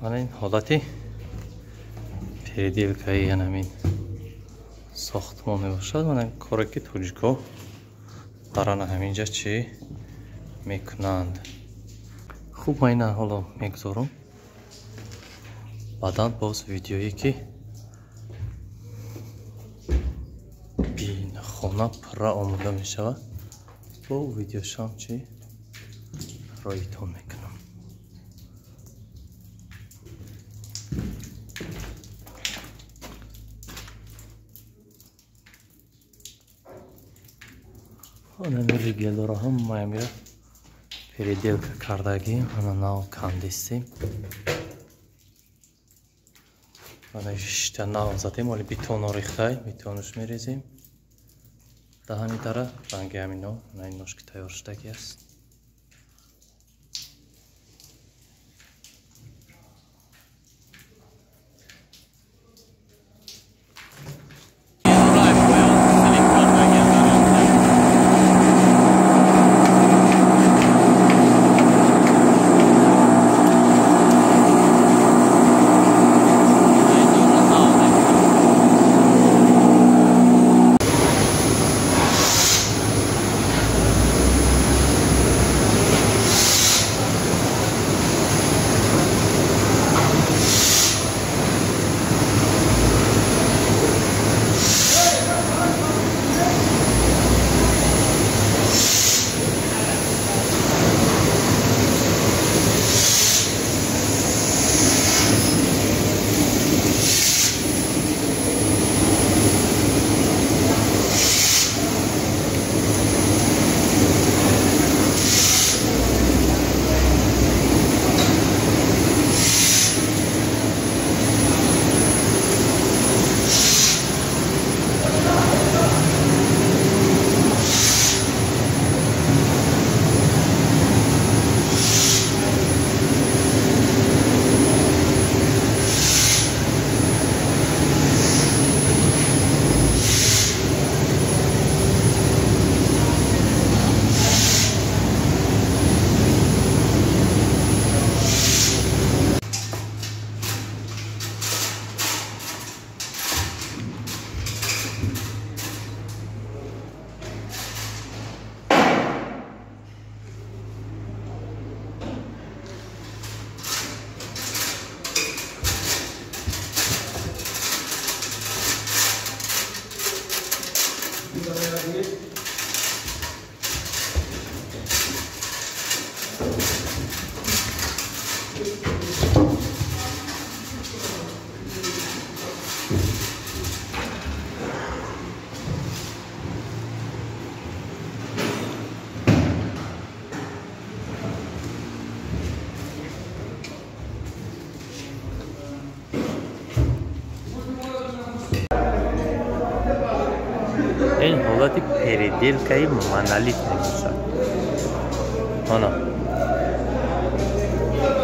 Мана ин ҳолати переделкаи ҳамин сохтмон мебошад. Мана коре ки тоҷико дар ана ҳаминҷа чӣ мекунанд. Хуб, ман ина ҳоло мегузорам. Баъдан боз видеое ки хона пурра омода мешавад, бо видеошам чӣ роитон мекунам. Ана ригелоро ҳамаи мира переделка кардагим, ана нав кандистем. Ана шишта нав задем, оли бетоно рехтай, бетонаш мерезем. Даҳани дара ранги ҳамино, ана ин ношки тайёр шудаги аст. Ин ҳолати переделкаи монолит мебошад. Ана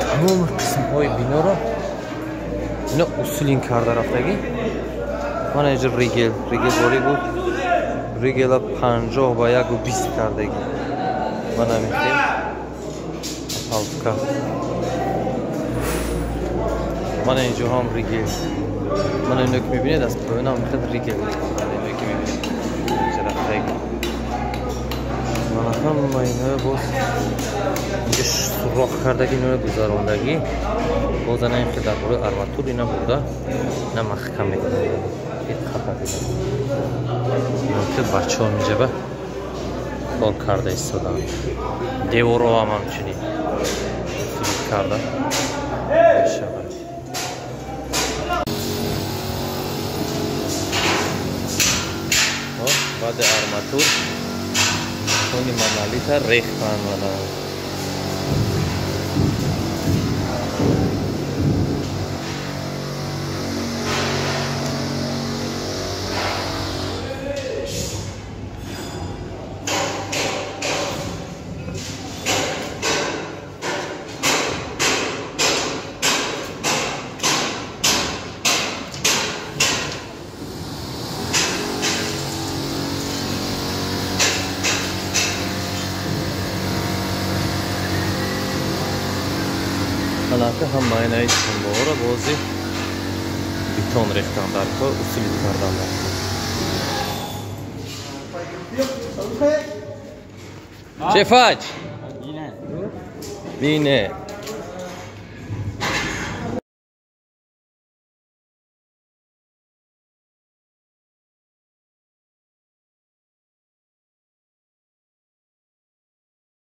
тамоми қисмҳои биноро ино усулин карда рафтагӣ. Мана инҷо ригел, ригелборӣ буд. Ригела 50 ба 1,20 кардагӣ. Мана мехел палка. Мана инҷо ҳам ригел. Мана ино ки мебинед аз поёнам мехел ригел. Ино ки мебинед мана ҳама иноя боз инҷа сурох кардаги, иноя гузарондагӣ. Боз ана ин хел дар бораи арматур ина бурда ина маҳкам мекунад. Хел бачаҳо инҷаба кор карда истоданд. Деворо ҳам ҳамчунин карда мешавад. Баъди арматур тони монолита рехтан. Мана Анака ҳамаи наи тумбаҳоро бози бетон рехтан дар кор, усилить кардан дар кор. Ce faci? Bine.